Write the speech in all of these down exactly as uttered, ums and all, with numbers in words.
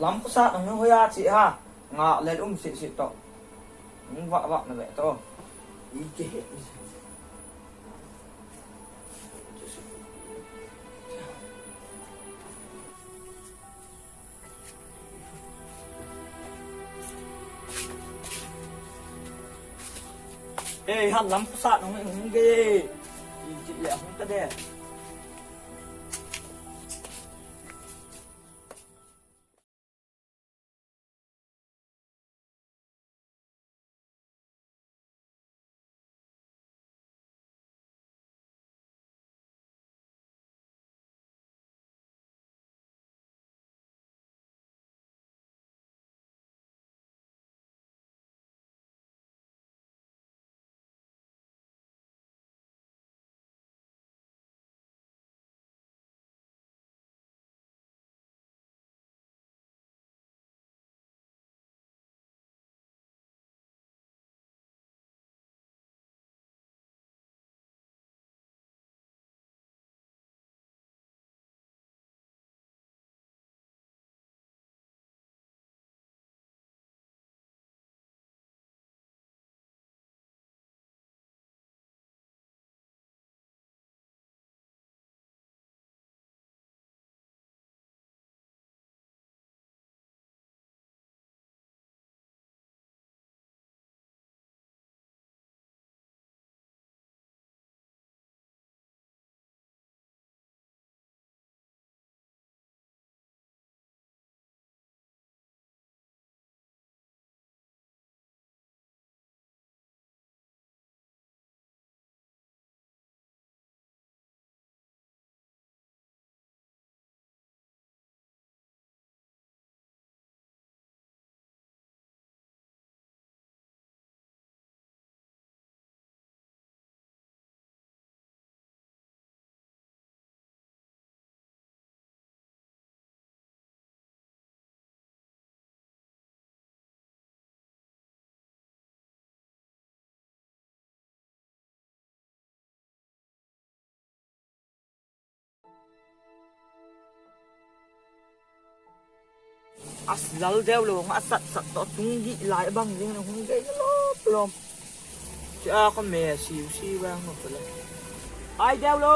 Lam khosat nang hoiya chi ha. Nga lel um si si to. Nung va va na ve to. I ke he. Ei, ha lam khosat nang hung ge. I chi le hung ta de. As lal deu lo, nga sat sat to tung gi lai bang ding na hung dei lom lom. Chi a ko me si si bang no pala. Ai deu lo.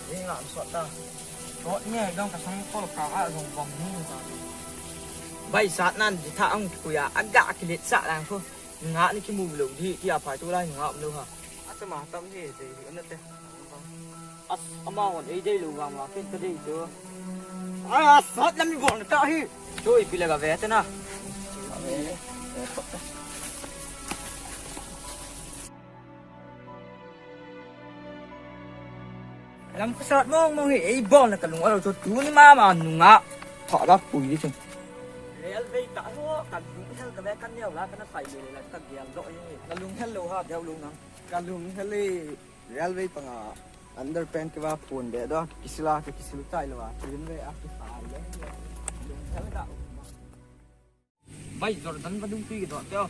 Ni nga sot ta. Sot ni dong ka sang kol ka a zong bang ni ta. Bai sat nan di tha ang ku ya aga kilet sa lang ko. Nga ni kimu lo di ti a phai tu lai nga um lo ha. A ta ma tam ni te di na te. As ama hon ei dei lo vang vang ken ka dei chu. Ai, as sat lam mi bol ta hi. Chu ipi le ka ve te na. Lam khosat mong mong hi ei bol na ka lung alo chu tuni mama nunga. Tha da pui di chu. Railway ta ho ka lung hel ka ve ka neo la ka na sai le la ka gel do hi. Ka lung hel lo ha deu lo nang. Ka lung hel le. Railway panga underpass kiva phun be do, kisila ke kisil tai lo a, railway a kisai le. Bai Jordan vadung tui ke do teo.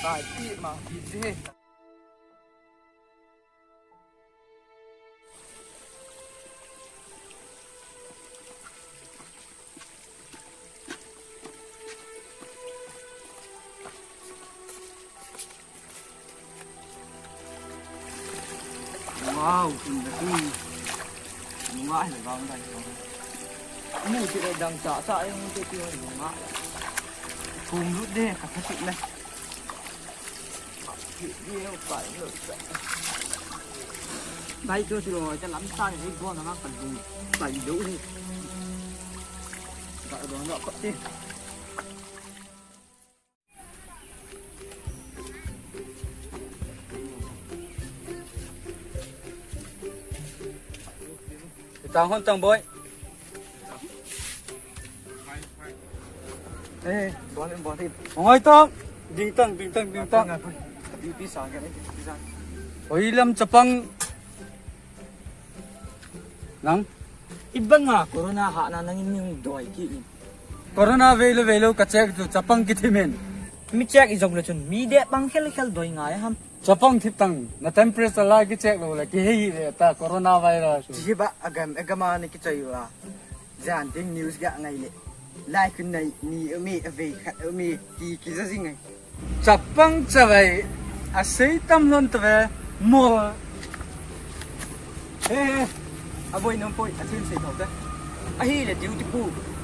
Sai ti ma ki je. Wow, kin da tu. Nunga hi bang dai ko. Mu ti dai dang cha cha ai mu ti ti nunga. Kum lut de ka pha ti le. Bai tu ti lo cha lam sa ni go na ma ka du. Bai do ni. Ka do na ko ti. Tang hon tang boy. Eh, boy, boy. Oi tang. Ding tang, ding tang, ding tang. Pi, pi sa ga, pi sa. Oi lam chapang. Nang? Ibanga corona ha na nangin mi hung doi ki in. Corona vei lo vei lo ka check chu chapang ki thimin. Mi check i jong le chun mi de pang khel khel doi ngai ham. Chapang thip tang, na temperature lai kicheck lou le, kihei le ta coronavirus. Chi hi ba agam, agam a ni kichoi va. Jan ding news ga ngai le. Lai kun nai ni umi ave khat umi ki ki za jing ngai. Chapang chavai, asei tam lon ta ve, mol. He, he, aboi nom poi, achin sei thou te. Ahile duty pu,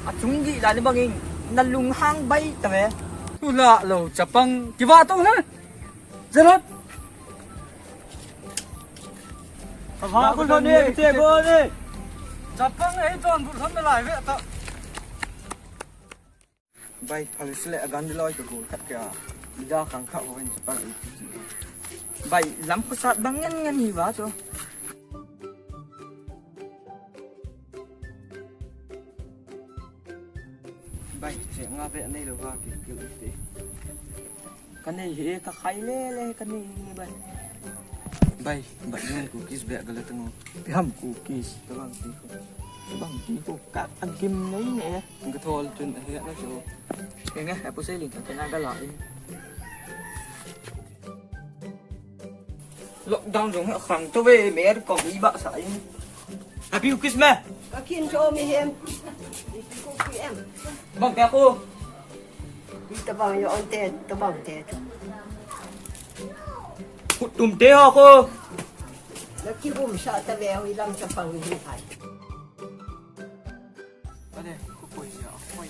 achung gi la ni bangin, na lunghang bai ta ve. Tu la lo, chapang, kiva to na. Jalot. Ava ko lo ne, ke ko ne. Chapang ei ton bu lhon na lai ve ta. Bai, phal sile agan di loi ka gol khat ka. Ida khang kha ho in chapang i. Bai, lam ko sat bang ngen ngen hi va cho. Bai, che nga ve nei lo va ki ki te. Ka nei he ka khai le le ka nei ni bai. Bai, bai yung cookies be gala tango. Piham cookies. Tabang ti ko. Tabang ti ko ka agim nei ne. Nga thol chun he na cho. Nge, apu sei ling ka na gala in. Lockdown jong khang to ve mer ko i ba sa in. Happy cookies me. Ka kin cho mi hem. Ko ki em. Bang ka ko. Tabang yo ante, tabang te. Kutum te ho ko. Laki bum sa ta ve ho ilam sa pang hi hai. Ade, ko poi ya, poi.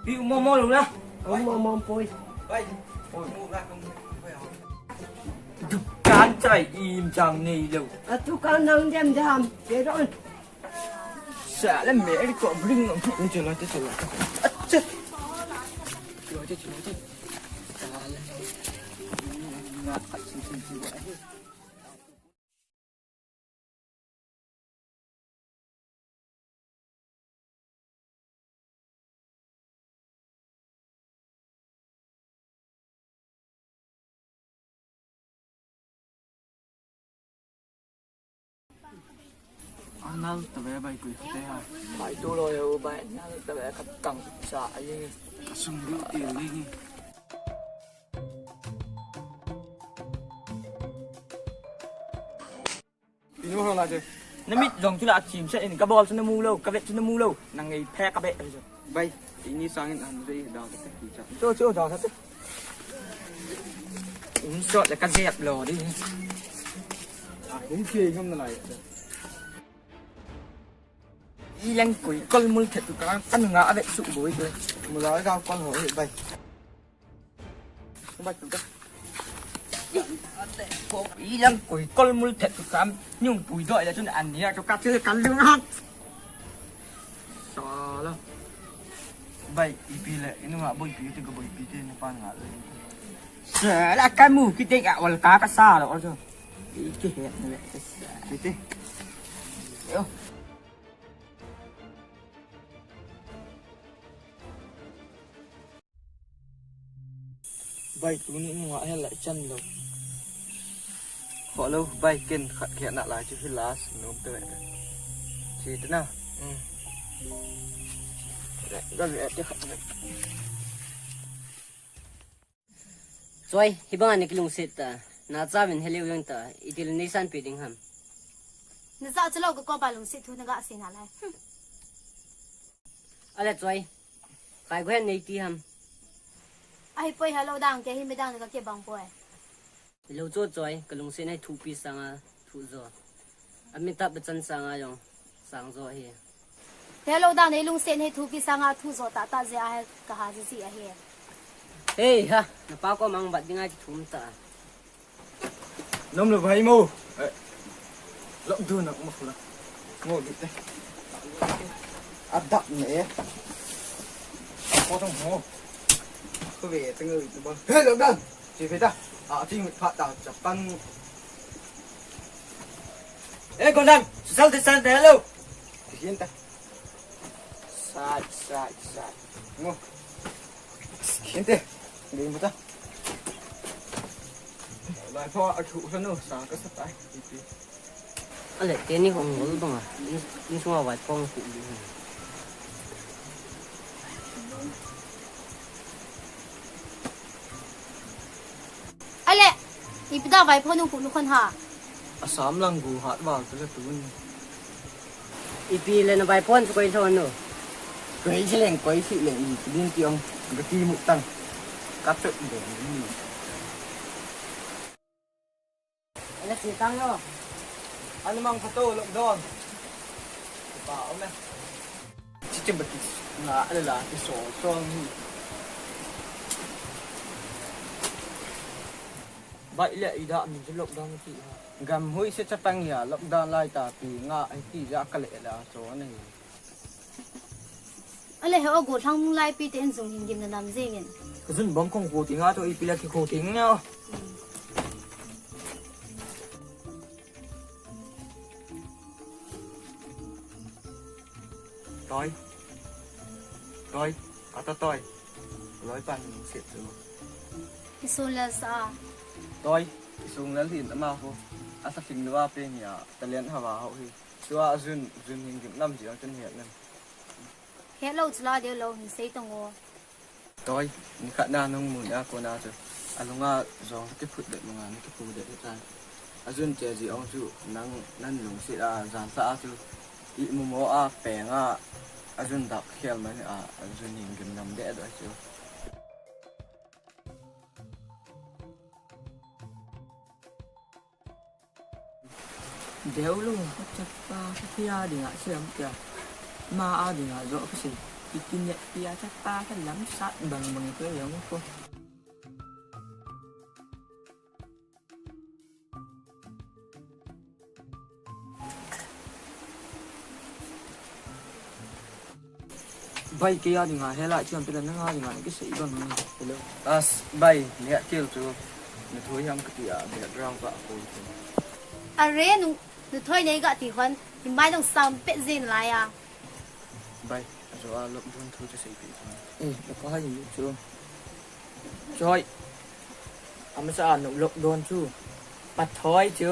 Pi mo mo lu na. Mo mo poi. Bai. Poi. Dukan chai im chang nei lo. Atu kan nang dem dem. Ke don. Sa la me ri ko bring. Ni chalo te chalo. Acha. Chalo te chalo te. Sa la. Nga khat sin sin sin. Anal tave bai kui khate ha. Bai tu lo yo bai anal tave khat kang sa ai. Kasung du ti li. Inu ho la je. Na mit jong chu la chim se in ka bol chu na mu lo, ka vet chu na mu lo. Nang ei phe ka be. Bai, ini sangin an je da ka te ki cha. Cho cho da ka te. Um so le ka jep lo di. A hung ke ngam na lai. Ilang koi kol mul thet tu ka kan nga ave su boi tu. Mula ga kol ho bai. Bai tu ka. Ilang koi kol mul thet tu kam nyung pui doi la tun an nia tu ka che kan lu ha. Sala. Bai ipi le inu nga boi pi tu ka boi pi te na pan nga le. Sala ka mu ki te ka wal ka ka sa lo. Ki he ne le. Ki te. Yo. Bai tuni nunga hel lai chan lo. Ho lo, bai ken khat khe na lai chu hi last nom te ve. Chi te na. Hmm. Ga ve te khat ve. Choi, hibang a nei kilungset ta, na cha vin heleu jeng ta, itil nei sanpeh ding ham. Na cha cha lo ka ko ba lungset thu na ga sei na lai. Hmm. Ale Choi, kai go hen nei ti ham. Ahi poi ha lo dang ke hi midang na ka ke bang poi. Lo cho Choi, ka lungset nei thupi sanga thu jo. Amitabh Bachchan sanga jong sang jo ahi. Hello, dan nei lungset nei thupi sanga thu jo tata je ahi kaha ji ji ahi. Hei ha, napa ko mang bat dinga ki thum ta. Nom lo bhai mo. Eh, lok du na mo khula. Mo du te. Adap ne. Ko tong mo. Ko ve teng ba. Hello, dan. Chi phe ta. A, chi mit phat ta chapang. Eh, Golden, social distance, hello. Chi hin ta. Sat, sat, sat. Ngo. Chi hin te. Ding ta. Lai pho a thu sa no, sa ka sa tai. Ipi. Ale, teni hong ngol banga. Ni, ni sunga vai phong ku. Ipi da vaiphon nung pu nu khon ha. Assam lang gu hat val tu le tun. Ipi le na vaiphon chu koi thon nu. Koi si leng koi si leng ipi din ti ong. Gati mu tang. Kap tu de ni. Ala si tang yo. Anu mang phato lockdown. Pa ome. Chichim bati nga ala la ti so so ni. Bai le ida min chu lockdown ti ha. Gam hui se chapang ya lockdown lai ta pi nga ai ti ja ka le la so ni. Ale he o go thang lai pi te en jung hin gim na nam jing in. Jun bom kong ko ti nga to ipi la ki ko ti nga. Toi. Toi. Kata toi. Loi pan set tu. Isun la sa. Toi. Isung la hin ama ko. Asa king lua pe nia. Talent hawa ho hi. Tua jun jun hin gim nam ji ang chen hiat nem. Hello chula de lo hin sei tong o. Toi, nikhat na nung mun a kona chu. Alunga jong kiphut det munga ni kiphut det tan. Ajun che ji ong chu nang nan lungsit a jan sa a chu. I mu mo a peng a ajun dap khel man a ajun ning gim nam de do chu. Deu lo, chapa, ka pia dinga siam pia. Ma a dinga jo ka si. Ikin ya pia chapa ka lam sat bang bang ko yang ko. Bai, kei a dinga, he lai thiam pela nang a dinga, na kisei bang ni, hello. As, bai, ni a kil chu, na thoi ham kati a, background pa a ko chu. Are, nu, nu thoi nei ga ti hon, hi mai dong sam pet jin lai a. Bai, a jo a lok dun thu chu sei pi chu. Eh, na pa ha ni chu. Choi. Amasa a nu lok don chu. Pathoi chu.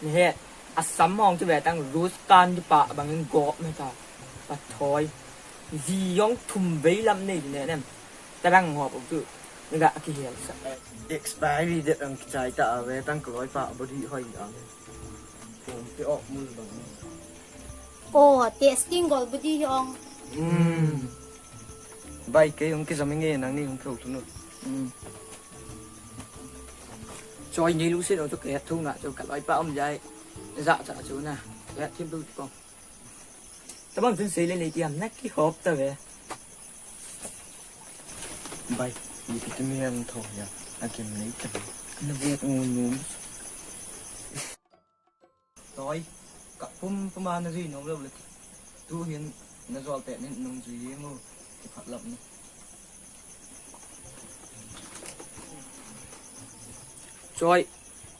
Ni he. Assam hong chu ve tang rus kan di pa bangin gop me ta. Pathoi. Ji jong thum vei lam nei ne nem. Tarang hop chu. Ni ga kihel sa. Expiry date ang kichai ta ve tang kloi pa body hoi ang. Kum ti ok mul bang. Oh, testing gol budi hi ong. Hmm. Bai, kei hung kijam inge nangni hung thou thunu. Hmm. Choi nei lu se no chu ke thu na chu ka loi pa um jai. Ja cha chu na. Ya thim tu ko. Tabang chun sei le le ti am na ki hop ta ve. Bai, ni ki timi am tho ya. A kim nei ka. Na ve ngun num. Toi, ka pum pum a na zui nom lo le. Tu hin na zol te nin nung zui jeng u, ki phat lap ni. Choi,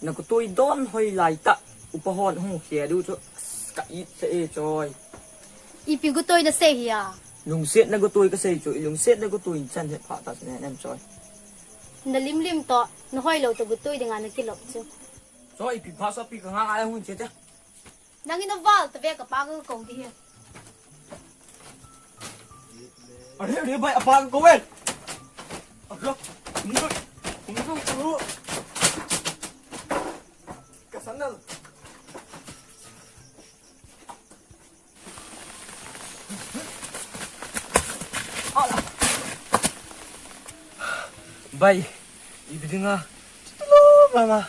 na kutui don hoi lai ta, upa hon hung khia du chu, ka it se e choi. Ipi kutui na sei hi a? Lungset na kutui ka sei chu, i lungset na kutui chan he pha ta ne nem choi. Na lim lim to, na hoi lo to kutui dinga na kilop chu. Choi, ipi pha sa pi ka nga ai hun che te. Nang in a val ta ve ka pa ka ko di he. Are, are, bai, a pa ka ko e. Alo, ni ko, ni ko, ko. Ka sanal. Ala. Bai, ipi dinga. Lo mama.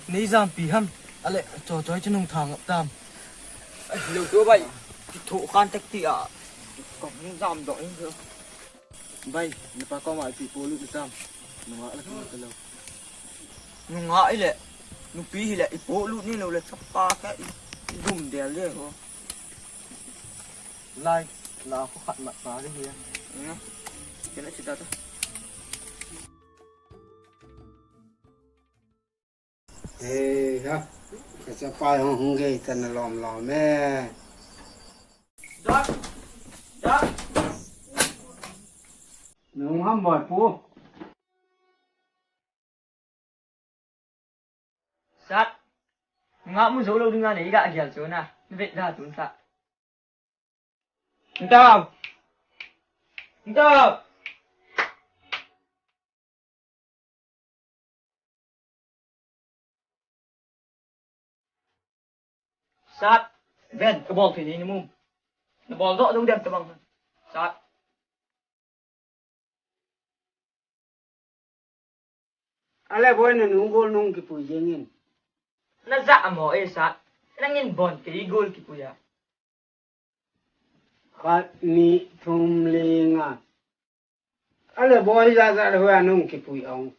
Nei jam pi ham. Ale, cho choi chu nung thang ap tam. Ai, lo tu bai. Ki tho kan tek ti a. Ko jam do in. Bai, na pa ko ma pi po lu tam. Nunga la ka lo. Nunga ile. Nupi hile i po lu ni lo le chapa ka i gum del le ho. Lai, la ko khat mat pa ri hi. Kena cita ta. Hey, ha. Ka chapa hung hung ge ta na lom lom e. Dot. Dot. Nung ham boi pu. Sat. Nga mu zo lo dinga nei ga gel chu na. Vet da tun sa. Ntau. Ntau. Sat, ven, kabol thei ni mu. Nabol doh dong dem tabang. Sat. Ale boy, nanu gol nung kipui jengin. Naja amo e Sat. Nangin bon kei gol kipui a. Khat, ni, thum, li, nga. Ale boy, ja ja le hoa nung kipui ong.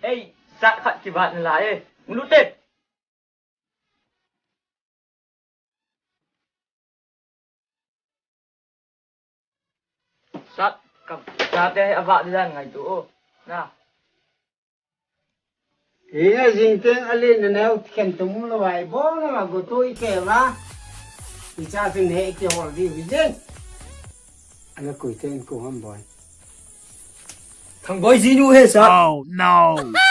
Ei, Sat khat kivat nalai e. Ngulu te. Sat, ka, sat te ava di dan ngai tu o. Na. Hina jingteng ale na neu khen tum lo vai bo na ma go tu i ke va. I cha tin he ke hol di vi jeng. Ana kui ten ko ham boy. Thang boy jinu he Sat. Oh no.